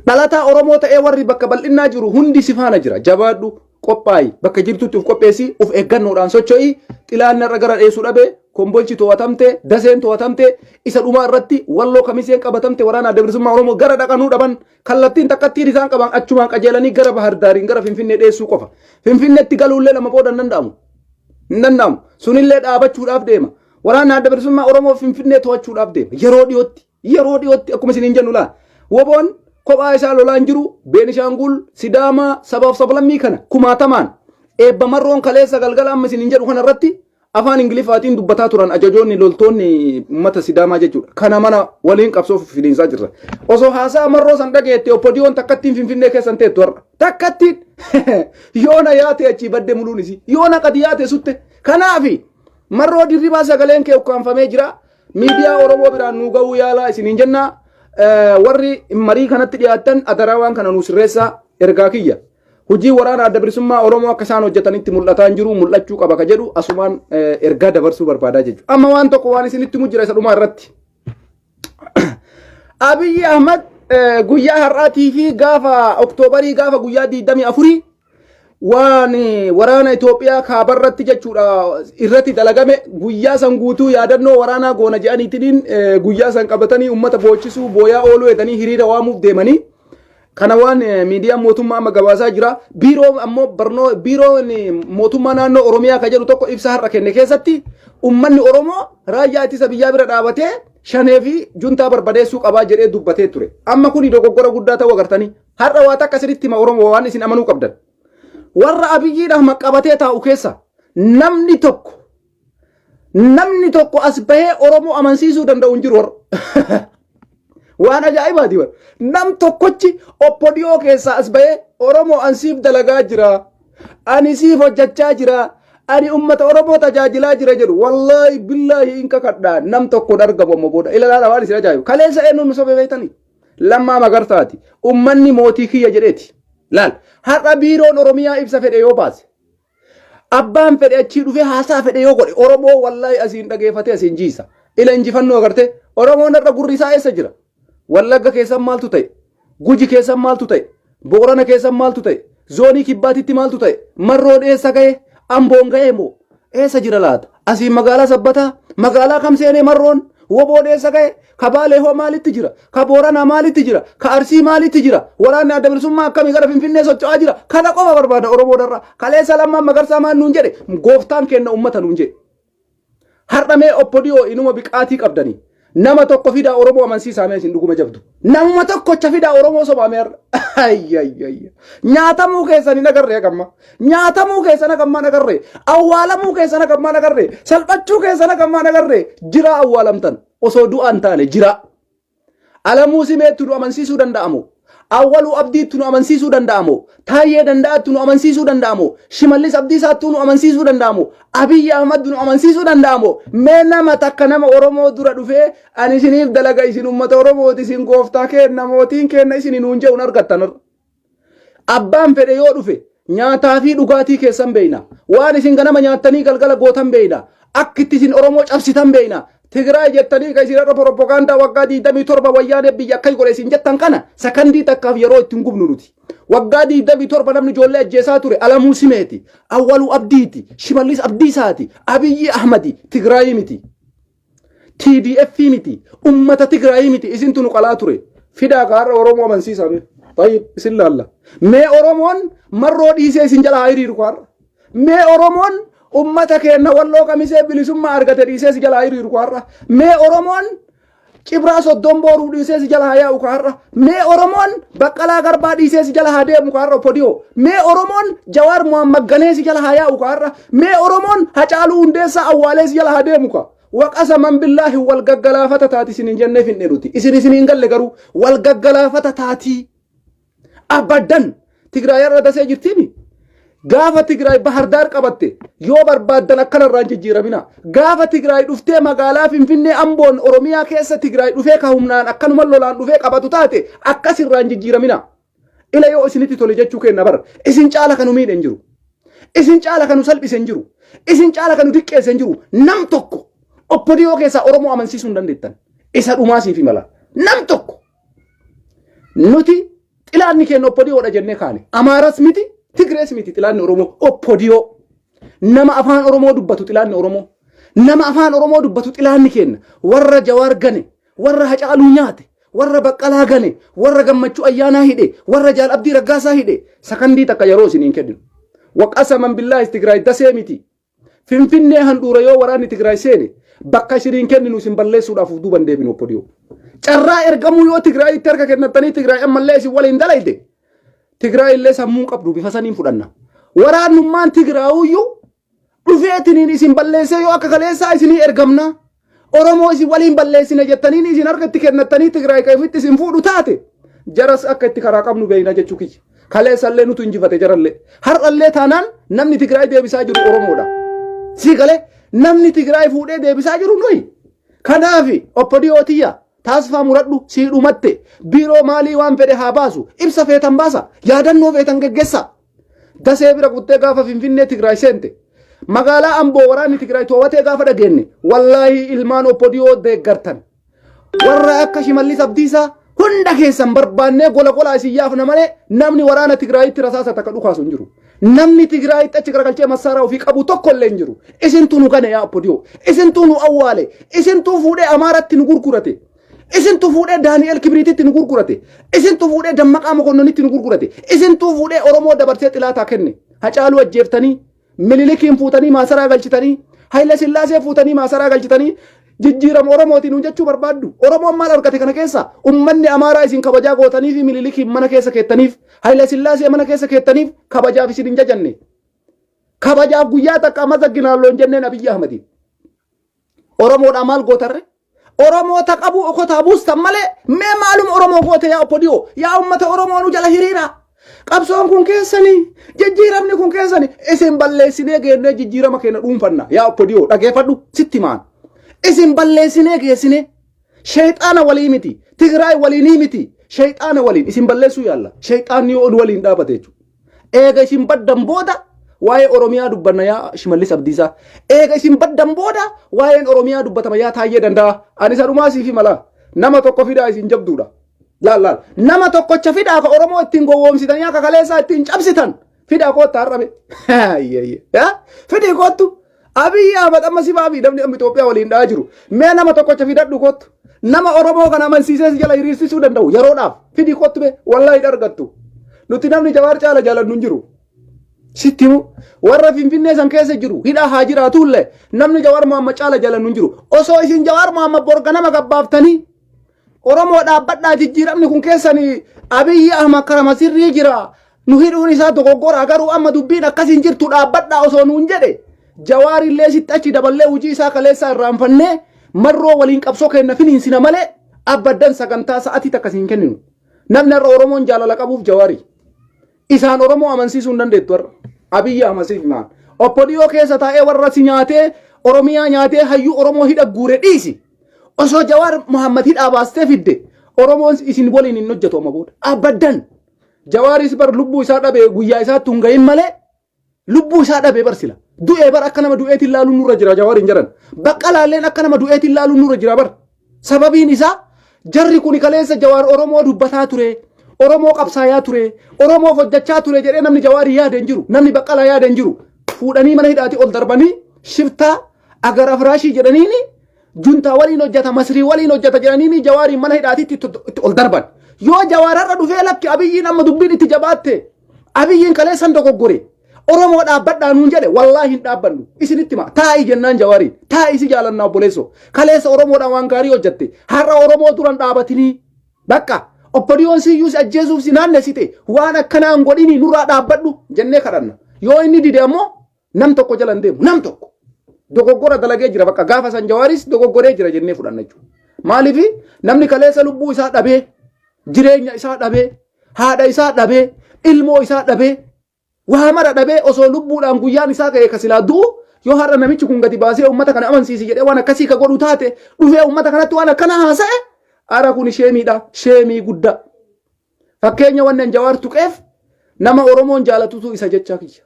Dhalataa Oromoo ta'ee warri bakka bal'innaa jiru hundi si faana jira. Jabaadhu qophaa'i bakka jirtutti of qopheessi of eeggannoodhaan socho'i xilaan narra gara dheessu dhabe kombolchi to'atamte daseen to'atamte isa dhumaa irratti walloo kamiseen qabatamte waraana adda bilisummaa Oromoo gara dhaqanuu dhaban kallattiin takkattiin isaan qaban achumaan qajeelanii gara Bahardaariin gara Finfinnee dheessuu qofa. Finfinneetti galuullee lama booda hin danda'amu. Hin danda'amu. Sunillee dhaabachuudhaaf deema. Waraanni adda bilisummaa Oromoo Finfinnee to'achuudhaaf deema. Yeroo dhiyootti, yeroo dhiyootti akkuma isiniin jennu laa. Woboon kophaa isaa lolaan jiru Beenishaangul, Sidaamaa, sabaaf sablammii kana kumaatamaan eebba marroon kaleessa galgala amma isiniin jedhu kana irratti afaan Ingiliffaatiin dubbataa turan ajajoonni loltoonni uummata Sidaamaa jechuudha. Kana mana waliin qabsoo finiinsaa jirra. Osoo haasaa marroo san dhageette oppodiyoon takkattiin Finfinnee keessan teettu har'a. Takkattiin yoona yaate achii badde muluun isii. Yoona qadi yaate sutte. Kanaafi Marroo Dirribaa sagaleen kee ukkaamfamee jira. Miidiyaa Oromoo biraan nuu ga'uu yaalaa isiniin jenna. Warri marii kanatti dhiyaattan adaraa waan kana nuu sirreessaa ergaa kiyya. Hojii waraana adda bilisummaa Oromoo akka isaan hojjetanitti mul'ataa hin jiru mul'achuu qaba ka jedhu asumaan ergaa dabarsuu barbaadaa jechuudha. Amma waan tokko waan isinitti himu jira isa dhumaa irratti. Abiyyi Ahmad guyyaa har'aatii fi gaafa Oktoobarii gaafa guyyaa 24 waan waraana Itoophiyaa kaabarratti jechuudha irratti dalagame guyyaa san guutuu yaadannoo waraanaa goona jedhaniitiin guyyaa san qabatanii uummata boochisuu booyaa ooluu jedhanii hiriira waamuuf deemanii kana waan miidiyaan mootummaa amma gabaasaa jira. Biiroo ammoo barnoo biiroon mootummaa naannoo Oromiyaa ka jedhu tokko ibsa har'a kenne keessatti uummanni Oromoo raayyaa ittisa biyyaa bira dhaabatee shanee fi juntaa barbadeessuu qabaa jedhee dubbatee ture. Amma kuni dogoggora guddaa ta'uu agartanii. Har'a waa takka isinitti hima Oromoo waan isin amanuu qabdan. Warra Abiyyiidhaaf qabatee taa'u keessa namni tokko namni tokko as bahee Oromoo amansiisuu danda'u hin jiru warra. Waan ajaa'ibaati warra. Nam tokkochi oppodiyoo keessaa as bahee Oromoo an siif dalagaa jira. Ani siif hojjechaa jira. Ani ummata Oromoo tajaajilaa jira jedhu. Wallaahi billaahi hin kakadhaa nam tokko hin argamu amma booda. Ilaalaa waan isin ajaa'ibu. Kaleessa eenyuun nu sobe beektanii? Lammaa Magarsaati. Ummanni mootii kiyya jedheeti. Laal har'a biiroon Oromiyaa ibsa fedhe yoo baase. Abbaan fedhe achii dhufee haasaa fedhe yoo godhe Oromoo wallaahi asiin dhageeffatee asiin jiisa. Ila injifannoo agartee Oromoon har'a gurri isaa eessa jira? Wallagga keessan maaltu ta'e? Guji keessan maaltu ta'e? Boorana keessan maaltu ta'e? Zoonii kibbaatitti maaltu ta'e? Marroon eessa ga'e? Amboon ga'e moo? Eessa jira laata? Asiin magaalaa Sabbataa? Magaalaa kam seenee Marroon? Woboon eessa ga'e? Ka Baalee hoo maalitti jira? Ka Booranaa maalitti jira? Ka Arsii maalitti jira? Waraanni adda bilisummaa akkamii gara Finfinnee socho'aa jira? Kana qofa barbaada Oromoon irraa. Kaleessa Lammaan Magarsaa maal nuun jedhe? Gooftaan kenna uummata nuun jedhe. Har'a mee oppodiyoo inuma biqaatii qabdanii. Nama tokko fidaa Oromoo amansiisaa mee isin dhuguma jabdu. Namuma tokkocha fidaa Oromoo sobaa mee har'a. Ayyayayya. Nyaatamuu keessan hin agarree hagamma. Nyaatamuu keessan hagammaa hin agarree. Awwaalamuu keessan hagammaa hin agarree. Salphachuu keessan hagammaa hin agarree. Jiraa awwaalamtan. Osoo du'aa hin taane jiraa. Alamuu Simeettu nu amansiisuu danda'amu. Awwaluu Abdiittu nu amansiisuu danda'amu. Taayyee Danda'attu nu amansiisuu danda'amu. Shimallis Abdiisaattuu nu amansiisuu danda'amu. Abiyyi Ahmad nu amansiisuu danda'amu. Mee nama takka nama Oromoo dura dhufee ani isiniif dalaga isin uummata Oromooti isin gooftaa keenna mootiin keenna isin nuun jedhu hin argattan. Abbaan fedhe yoo dhufe nyaataa fi dhugaatii keessan beeyna. Waan isin ganama nyaattanii galgala gootan beeyna. Akka itti isin Oromoo cabsitan beeyna. Tigraay jettanii kan isin irra propagaandaa waggaa 27 wayyaanee biyya akka godhe isin jettan kana sakandii takkaaf yeroo ittiin gubnu nuti. Waggaa 27 namni ijoollee ajjeesaa ture Alamuu Simeeti, Awwaluu Abdiiti, Shimallis Abdiisaati, Abiyyi Ahmadi, Tigraayii miti. TDF miti, ummata Tigraayii miti isintu nu qalaa ture. Fidaa kaarra Oromoo amansiisaa mee. Tayyib isin laalla. Mee Oromoon marroo dhiisee isin jala haa hiriiru kaarra. Mee Oromoon ummata keenna walloo kamisee bilisummaa argate dhiisee si jala haa hiriiru kaarra. Mee Oromoon Cibraa soddon booruu dhiisee si jala haa yaa'u kaarra. Mee Oromoon Baqqalaa Garbaa dhiisee si jala haa deemu kaarra Opodiyoo. Mee Oromoon Jawaar Muhammad Ganee si jala haa yaa'u kaarra. Mee Oromoon Hacaaluu Hundeessaa Awwaalee si jala haa deemu kaa. Waqasaman billaahi wal gaggalaafata taati isin hin jenneef hin nuti. Isin isin hin galle garuu wal gaggalaafata taatii. Abaddan Tigraay irra dasee jirtiimi. Gaafa Tigraay Bahardaar qabatte yoo barbaaddan akkanarraa hin jijjiiramina. Gaafa Tigraay dhuftee magaalaa Finfinnee Amboon Oromiyaa keessa Tigraay dhufee ka humnaan akkanuma lolaan dhufee qabatu taate akkasirraa hin jijjiiramina. Ila yoo isinitti tole jechuu kenna bara. Isin caala kan nu miidhe hin jiru. Isin caala kan nu salphise hin jiru. Isin caala kan nu diqqeesse hin jiru. Nam tokko oppodiyoo keessaa Oromoo amansiisuu hin dandeettan. Isa dhumaa siif himala. Nam tokko. Nuti xilaanni keenya oppodiyoodha jennee kaane. Amaaras miti, Tigrees miti xilaanni Oromoo oppodiyoo. Nama afaan Oromoo dubbatu xilaanni Oromoo. Nama afaan Oromoo dubbatu xilaanni keenya. Warra Jawaar gane, warra Hacaaluu nyaate, warra Baqqalaa gane, warra Gammachuu Ayyaanaa hidhe, warra Jaal Abdii Raggaasaa hidhe. Sakandii takka yeroo isin hin kenninu. Waqasaman billaahi Tigraay dasee miti. Finfinnee handhuura yoo waraanni Tigraay seene bakka isiniin kenninu isin balleessuudhaaf of duuban deebinu obbo Dhiyoo. Carraa ergamuu yoo Tigraayitti harka kennattanii Tigraay ammallee isin waliin dalayde Tigraay illee sammuu qabdu bifa saniin fudhanna. Waraannummaan Tigraayuyyuu dhufeetiniin isin balleessee yoo akka kaleessaa isinii ergamna. Oromoo isin waliin balleessina jettaniin isin harka itti kennattanii Tigraay kan ofitti isin fuudhu taate jaras akka itti karaa qabnu beeyna jechuu kiyya. Kaleessallee nutu injifate jarallee. Har'allee taanaan namni Tigraay deebisaa jiru Oromoodha. Sii galee namni Tigraay fuudhee deebisaa jiru nuyi. Kanaaf OPDO tiyya taasfaa muradhu sii dhumatte biiroo maalii waan fedhe haa baasu ibsa feetan baasa yaadannoo feetan geggeessa. Dasee bira kuttee gaafa Finfinnee Tigraay seente. Magaalaa Amboo waraanni Tigraay to'atee gaafa dhageenye wallaahi ilmaan OPDO deeggartan. Warra akka Shimallis Abdiisaa hunda keessan barbaannee gola golaa isin yaafna malee namni waraana Tigraayitti rasaasa takka dhukaasu hin jiru. Namni Tigraayitti achi garagalchee massaaraa ofii qabu tokko illee hin jiru. Isintu nu gane yaa OPDO. Isintu nu awwaale. Isintu fuudhee Amaaratti nu gurgurate. Isintu fuudhee Daani'el Kibriititti nu gurgurate. Isintu fuudhee Dammaqaa Mokonnonitti nu gurgurate. Isintu fuudhee Oromoo dabarsee xilaataa kenne. Hacaaluu ajjeeftanii, Minilikiin fuutanii maasaraa galchitanii, Hayila Sillaasee fuutanii maasaraa galchitanii, jijjiirama Oromootiin nuun jechuu barbaaddu. Oromoon maal argate kana keessa? Ummanni Amaaraa isin kabajaa gootanii fi Minilikiin mana keessa keettaniif, Hayila Sillaasee mana keessa keettaniif kabajaaf isin hin jajanne. Kabajaaf guyyaa takka amazagginaalloo hin jenneen Abiyyi Ahmadiin. Oromoodhaa maal gootarre? Oromoota qabuu okotaa buustan malee mee maaluma Oromoo goote yaa OPDO yaa uummata Oromoo nu jala hiriira. Qabsoon kun keessanii jijjiiramni kun keessanii isin balleessinee geennee jijjiirama keenya dhuunfanna yaa OPDO dhageeffadhu sitti maan. Isin balleessinee geessinee sheexaana walii miti Tigraay waliinii miti sheexaana waliin isin balleessuu yaalla sheexaanni yoo waliin dhaabate jechuudha. Eega isin baddan booda waa'ee Oromiyaa dubbanna yaa Shimallis Abdiisaa. Eega isin baddan booda waa'een Oromiyaa dubbatama yaa Taayyee Danda'a. Ani isa dhumaa siif hima Nama tokko fidaa isin jabduudha. Laal laal. Nama tokkocha fidaa ka Oromoo ittiin gowwoomsitanii akka kaleessaa ittiin cabsitan. Fidaa koottaa har'ame. Fidii koottu. Abiyyi Ahmad amma si baafi namni amma Itoophiyaa waliin dha'aa jiru. Mee nama tokkocha fidadhu kottu. Nama Oromoo kana amansiisee si jala hiriirsisuu danda'u yeroodhaaf fidii kottu mee wallaahi hin argattu. Nuti namni Jawaar caala jaalannu hin jiru. Sitti himu warra Finfinnee san keessa jiru hidhaa haa jiraatullee namni Jawaar Muhammad caala jaalannu hin jiru. Osoo isin Jawaar Muhammad borga nama gabbaaftanii Oromoo dhaabbadhaa jijjiiramni kun keessanii Abiyyi Ahmad karama sirrii jira. Nu hidhuun isaa dogoggora garuu amma dubbiin akkas hin jirtu dhaabbadhaa osoo nuun jedhe Jawaarillee sitti achi daballee hojii isaa kaleessaa irraanfannee marroo waliin qabsoo keenya finiinsina malee abbaddan sagantaa sa'atii takka siin kenninu. Namni har'a Oromoon jaalala qabuuf Jawaari. Isaan Oromoo amansiisuu hin dandeettu har'a. Abiyyi Ahmad siif himaan. OPDO keessa taa'ee warra si nyaatee Oromiyaa nyaatee hayyuu Oromoo hidha guure dhiisi. Osoo Jawaar Muhammad hidhaa baastee fidde Oromoon isin waliin hin hojjetu amma booda. Abbaddan. Jawaaris bar lubbuu isaa dhabe guyyaa isaatti hin gahin malee lubbuu isaa dhabe bar sila. Du'ee bar akka nama du'eetiin laaluun nurra jira Jawaar hin jedhan. Baqqalaalleen akka nama du'eetiin laaluun nurra jira bar. Sababiin isaa jarri kun kaleessa Jawaar Oromoo dubbataa ture. Oromoo qabsaayaa ture. Oromoof hojjechaa ture jedhee namni Jawaar yaade hin jiru. Namni Baqqalaa yaade hin jiru. Fuudhanii mana hidhaatii ol darbanii shiftaa agar afraashii jedhaniini juntaa waliin hojjeta masrii waliin hojjeta jedhaniini Jawaariin mana hidhaatiitti itti ol darban. Yoo Jawaar har'a dhufee lakki Abiyyiin amma dubbiin itti jabaatte Abiyyiin kaleessan dogoggore Oromoo dhaabbadhaa nuun jedhe wallaahi hin dhaabbannu isinitti hima taa'i jennaan Jawaariin taa'i si jaalannaa obboleessoo kaleessa Oromoodhaan waan gaarii hojjette har'a Oromoo duran dhaabatinii bakka OPDOn siyyuu si ajjeesuuf si naannessite waan akkanaa hin godhinii nurraa dhaabbadhu jennee kadhanna yoo inni dide ammoo Nam tokko jala hin deemu. Nam tokko. Dogoggora dalagee jira bakka gaafa san Jawaaris dogoggoree jira jennee fudhanna jechuudha. Maaliif namni kaleessa lubbuu isaa dhabee, jireenya isaa dhabee, haadha isaa dhabee, ilmoo isaa dhabee, waa mara dhabee osoo lubbuudhaan guyyaan isaa ga'e ka silaa du'u yoo har'a namichi kun gadi baasee uummata kana amansiisi jedhee waan akkasii ka godhu taate dhufee uummata kanatti waan akkana haasa'e ara kun sheemiidha sheemii guddaa. Fakkeenya wannan Jawaar tuqeef nama Oromoon jaalatutu isa jechaa kiyya.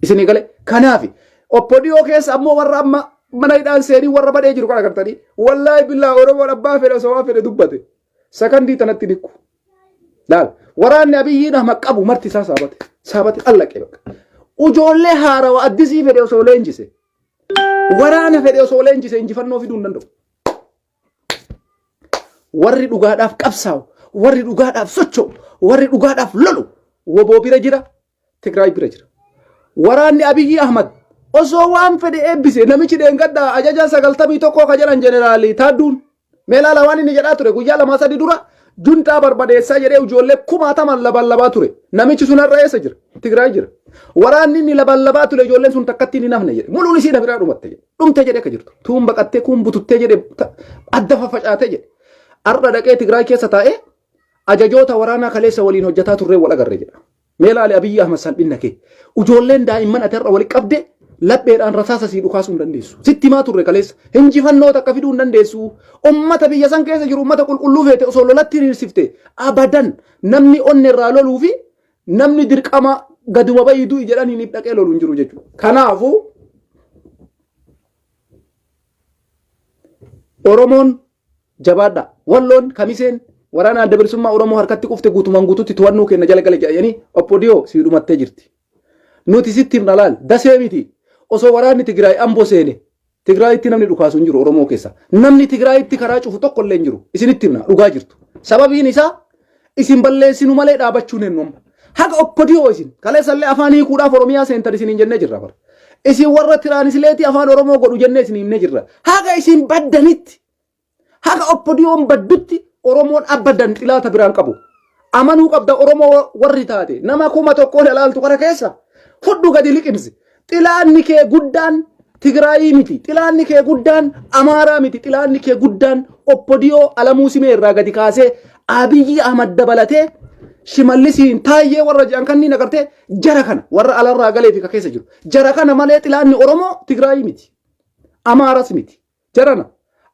Isinii gale kanaafi OPDO keessa ammoo warra amma mana hidhaan seenii warra badhee jiru kan agartanii wallaahi billaa Oromoon abbaa fedhe osoo waan fedhe dubbate sakandii tanatti nikku. Laal waraanni Abiyyiin Ahmad qabu marti isaa saabate saabate allaqe bakka. Ijoollee haarawa addisii fedhe osoo leenjise waraana fedhe osoo leenjise injifannoo fiduu hin danda'u. Warri dhugaadhaaf qabsaa'u, warri dhugaadhaaf socho'u, warri dhugaadhaaf lolu woboo bira jira, Tigraay bira jira. Waraanni Abiyyi Ahmad osoo waan fedhe eebbise namichi dheengaddaa ajaja 91 ka jedhan jeneraalii Taadduun mee laala waan inni jedhaa ture guyyaa lamaa sadi dura juntaa barbadeessaa jedhee ijoollee kumaataman laban labaa ture. Namichi sun har'a eessa jira? Tigraay jira. Waraanni inni laban labaa ture ijoolleen sun takkatti hin hafne jedhe. Muluun isii na biraa dhumatte jedhe. Dhumte jedhe akka jirtu. Tuun baqattee kuun bututtee jedhe adda faffacaatee jedhe. Har'a dhaqee Tigraay keessa taa'ee ajajoota waraanaa kaleessa waliin hojjetaa turree wal agarre jedha. Mee laali Abiyyi Ahmad salphinna kee. Ijoolleen daa'imman ati har'a walitti qabde Lapheedhaan rasaasa sii dhukaasuu hin dandeessu. Sitti himaa turre kaleessa. Injifannoo takka fiduu hin dandeessu. Ummata biyya san keessa jiru ummata qulqulluu feete osoo lolatti hiriirsifte abadan namni onne irraa loluu fi namni dirqama gaduma bayii du'i jedhaniin dhaqee lolu hin jiru jechuudha. Kanaafuu Oromoon jabaadha. Walloon kamiseen waraana adda bilisummaa Oromoo harkatti kufte guutumaan guututti to'annoo keenya jala gale jedhanii Oppodiyoo sii dhumattee jirti. Nuti sitti himna laal dasee miti osoo waraanni Tigraay Ambo seene Tigraayitti namni dhukaasu hin jiru Oromoo keessa. Namni Tigraayitti karaa cufu tokko illee hin jiru. Isinitti himna dhugaa jirtu. Sababiin isaa isin balleessinu malee dhaabachuun hin amma. Haga Oppodiyoo isin kaleessallee afaan hiikuudhaaf Oromiyaa seentan isiniin jennee jirra bara. Isin warra tiraanisleetii afaan Oromoo godhu jennee isin himnee jirra. Haga isin baddanitti Haga Oppodiyoon baddutti Oromoon abadan xilaata biraan qabu. Amanuu qabda Oromoo warri taate nama 1000 ilaaltu kana keessa fudhu gadi liqimsi. Xilaanni kee guddaan Tigraayii miti. Xilaanni kee guddaan Amaaraa miti. Xilaanni kee guddaan Oppodiyoo Alamuu Simee irraa gadi kaasee Abiyyi Ahmad dabalatee Shimallisiin Taayyee warra jedhan kanneen agartee jara kana warra alarraa galee fi ka keessa jiru. Jara kana malee xilaanni Oromoo Tigraayii miti. Amaaras miti. Jarana,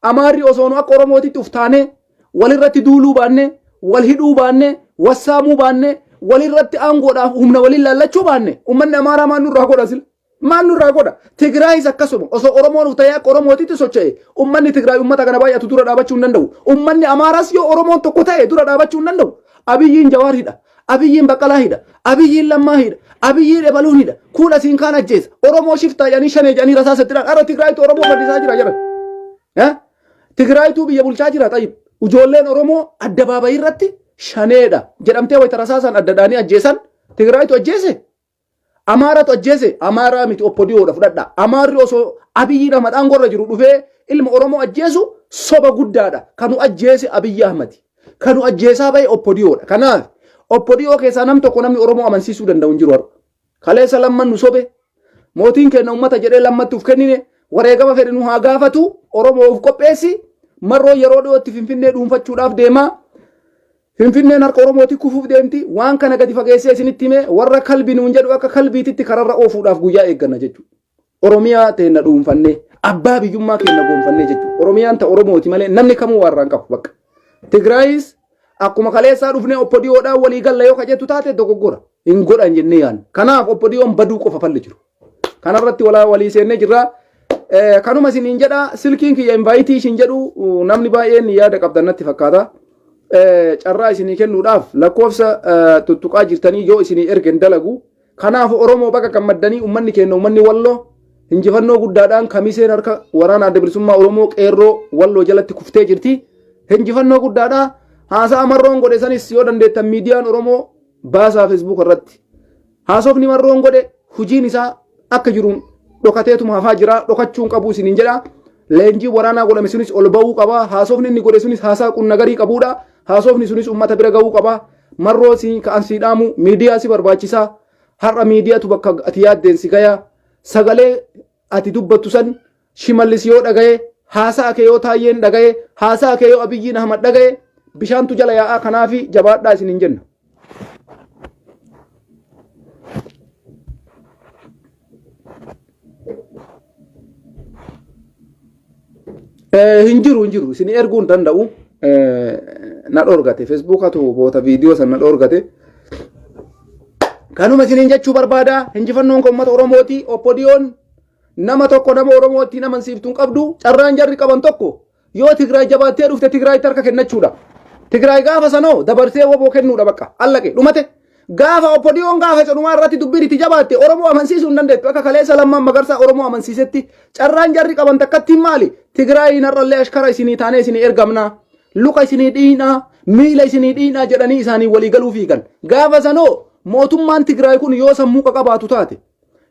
Amaarri osoo nu akka Oromootitti uf taanee, walirratti duuluu baannee, wal hidhuu baannee, wassaamuu baannee, walirratti aangoodhaaf humna waliin laallachuu baanne, ummanni Amaaraa maal nurraa godha sila? Maal nurraa godha? Tigraayis akkasuma osoo Oromoon uf ta'ee akka Oromootitti socho'e, ummanni Tigraay ummata kana baay'atu dura dhaabachuu hin danda'u. Ummanni Amaaraas yoo Oromoon tokko ta'e dura dhaabachuu hin danda'u. Abiyyiin Jawaar hidha. Abiyyiin Baqqalaa hidha. Abiyyiin Lammaa hidha. Abiyyiin Ebaluun hidha. Kuun asiin kaan ajjeesa. Oromoo shiftaa jedhanii shanee jedhanii rasaasa itti dhaan. Har'a Tigraayitu Oromoo fadhisaa jira jedhan. Eh? Tigraayituu biyya bulchaa jira xayyib. Ijoolleen Oromoo addabaabayii irratti shaneedha jedhamtee wayita rasaasaan adda dhaanii ajjeesan Tigraayitu ajjeese. Amaaratu ajjeese Amaaraa miti oppodiyoodha fudhadha. Amaarri osoo Abiyyiin Ahmad aangorra jiru dhufee ilma Oromoo ajjeesu soba guddaadha. Kanu ajjeese Abiyyi Ahmadi. Kanu ajjeesaa bahe oppodiyoodha. Kanaaf oppodiyoo keessaa nam tokko namni Oromoo amansiisuu danda'u hin jiru har'a. Kaleessa lamman nu sobe. Mootiin keenya uummata jedhee lammatti uf kennine wareegama fedhe nu haa gaafatu Oromoo of qopheessi. Marroo yeroo dhiyootti Finfinnee dhuunfachuudhaaf deemaa. Finfinneen harka Oromooti kufuuf deemti. Waan kana gadi fageessee isinitti hime warra kalbi nuun jedhu akka kalbiititti kararra oofuudhaaf guyyaa eegganna jechuudha. Oromiyaa teenna dhuunfannee abbaa biyyummaa keenna goonfannee jechuudha. Oromiyaan ta Oromooti malee namni kamuu waan irraa hin qabu bakka. Tigraayis akkuma kaleessaa dhufnee oppodiyoodhaan walii galla yoo kajettu taate dogoggora hin godhan jennee yaadna. Kanaaf oppodiyoon baduu qofa falli jiru. Kanarratti walaa walii seennee jirra. Kanuma isiniin jedha silkiin kiyya invaayitii isin jedhu namni baay'een yaada qabdan natti fakkaata. Carraa isinii kennuudhaaf lakkoofsa tuttuqaa jirtanii yoo isinii ergen dalagu. Kanaaf Oromoo baga gammaddanii uummanni keenya uummanni Walloo injifannoo guddaadhaan kamiseen harka waraana adda bilisummaa Oromoo qeerroo Walloo jalatti kuftee jirti. Injifannoo guddaadha. Haasa'a marroon godhe sanis yoo dandeettan miidiyaan Oromoo baasaa Facebook irratti. Haasofni marroon godhe hujiin isaa akka jiruun dhokateetuma hafaa jira dhokachuu hin qabu isiniin jedha. Leenjiin waraanaa godhame sunis ol ba'uu qaba. Haasofni inni godhe sunis haasaa qunnagarii qabuudha. Haasofni sunis uummata bira ga'uu qaba. Marroo si ka'an sii dhaamu miidiyaa si barbaachisaa. Har'a miidiyaatu bakka ati yaaddeen si gaya. Sagalee ati dubbattu san Shimallis yoo dhagaye, haasa'a kee yoo Taayyeen dhagaye, haasa'a kee yoo Abiyyiin Ahmad dhagaye, bishaantu jala yaa'aa kanaafi jabaadhaa isiniin jenna. Hin jiru hin jiru isin erguu hin danda'u. Na dhorgate feesbuukatu boota viidiyoo san na dhorgate. Kanuma isiniin jechuu barbaada injifannoon kan uummata Oromooti oppodiyoon nama tokko nama Oromoo ittiin amansiiftu hin qabdu carraan jarri qaban tokko yoo Tigraay jabaattee dhufte Tigraayitti harka kennachuudha. Tigraay gaafa sanoo dabarsee woboo kennuudha bakka allaqe dhumate. Gaafa oppodiyoon gaafa isa dhumaa irratti dubbiin itti jabaatte Oromoo amansiisuu hin dandeettu akka kaleessa Lammaan Magarsaa Oromoo amansiisetti carraan jarri qaban takkattiin maali? Tigraayiin har'allee ashkara isinii taanee isinii ergamnaa luka isinii dhiinaa miila isinii dhiinaa jedhanii isaanii walii galuu fiigan. Gaafa sanoo mootummaan Tigraay kun yoo sammuu qaqabaatu taate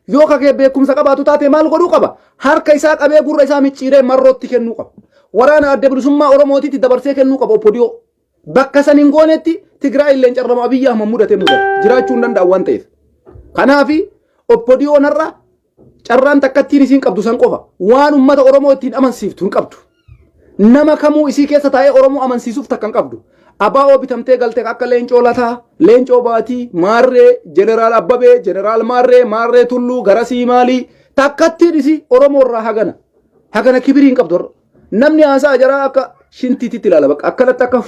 Yoo kakee beekumsa qabaatu taate maal godhuu qaba? Harka isaa qabee gurra isaa micciiree marrootti kennuu qaba. Waraana adda bilisummaa Oromootitti dabarsee kennuu qaba Oppodiyoo. Bakka san hin goonetti Tigraay illee carrama Abiyyi Ahmad mudate mudate jiraachuu hin danda'an waan ta'eef. Kanaafi Oppodiyoon har'a carraan takkattiin isiin qabdu san qofa waan uummata Oromoo ittiin amansiiftu hin qabdu. Nama kamuu isii keessa taa'ee Oromoo amansiisuuf takka hin qabdu. Abaa'oo bitamtee galte akka Leencoo Lataa, Leencoo Baatii, Maarree, Jeneraal Abbabee, Jeneraal Maarree, Maarree Tulluu, Garasii Maalii, Takkattiin isii Oromoo irraa hagana. Hagana kibirii hin qabdu har'a. Namni haasaa jaraa akka shintiititti ilaala bakka akkanatti akka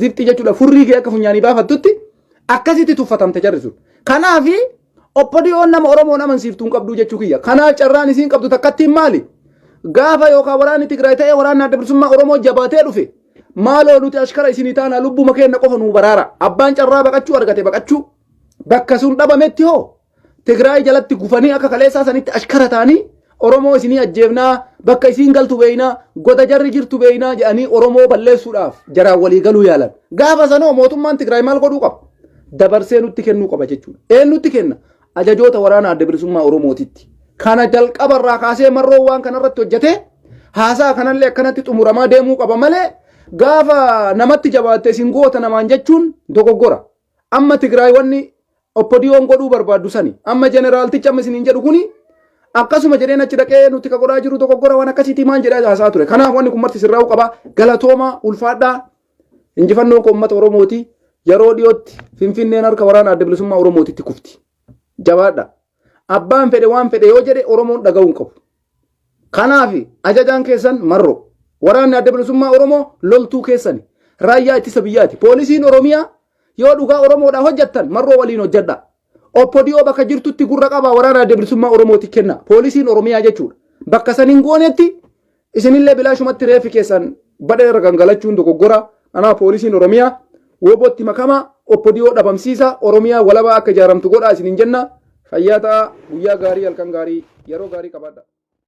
zifxii jechuudha furrii kee akka funyaanii baafattutti akkasitti tuffatamte jarri sun. Kanaafi OPDOn nama Oromoon amansiiftuu hin qabduu jechuu kiyya. Kanaaf carraan isiin qabdu takkattiin maali? Gaafa yookaan waraanni Tigraay ta'ee waraanni adda bilisummaa Oromoo jabaatee dhufe maaloo nuti ashkara isinii taanaa lubbuma keenna qofa nuu baraara. Abbaan carraa baqachuu argate baqachuu. Bakka sun dhabametti hoo Tigraay jalatti gufanii akka kaleessaa sanitti ashkara ta'anii Oromoo isinii ajjeefnaa bakka isiin galtu beeynaa goda jarri jirtu beeynaa jedhanii Oromoo balleessuudhaaf jaraan walii galuu yaalan. Gaafa sanoo mootummaan Tigraay maal godhuu qaba? Dabarsee nutti kennuu qaba jechuudha. Eenyutti kenna? Ajajoota waraana adda bilisummaa Oromootitti. Kana jalqabarraa kaasee marroo waan kanarratti hojjetee haasaa kanallee akkanatti xumuramaa deemuu qaba malee gaafa namatti jabaatte isin goota namaan jechuun dogoggora. Amma Tigraay wanni OPDOn godhuu barbaaddu sani. Amma jeneraaltichi amma isiniin jedhu kuni akkasuma jedheen achi dhaqee nuti ka godhaa jiru dogoggora waan akkasiitii maal jedhaa haasaa ture. Kanaaf wanni kun marti sirraa'uu qaba. Galatooma ulfaadhaa. Injifannoon kun uummata Oromooti. Yeroo dhiyootti Finfinneen harka waraana adda bilisummaa Oromootitti kufti. Jabaadha. Abbaan fedhe waan fedhe yoo jedhe Oromoon dhaga'uu hin qabu. Kanaaf ajajaan keessan marro. Waraanni adda bilisummaa Oromoo loltuu keessani. Raayyaa ittisa biyyaati. Poolisiin Oromiyaa yoo dhugaa Oromoodhaa hojjettan marroo waliin hojjedha. OPDO bakka jirtutti gurra qabaa waraana adda bilisummaa Oromooti kenna. Poolisiin Oromiyaa jechuudha. Bakka san hin goonetti isinillee bilaashumatti reeffi keessan badha irra gangalachuun dogoggora. Kanaaf poolisiin Oromiyaa wobotti makamaa OPDO dhabamsiisa Oromiyaa walabaa akka ijaaramtu godhaa isinin jenna. Fayyaa ta'aa guyyaa gaarii halkan gaarii yeroo gaarii qabaadha.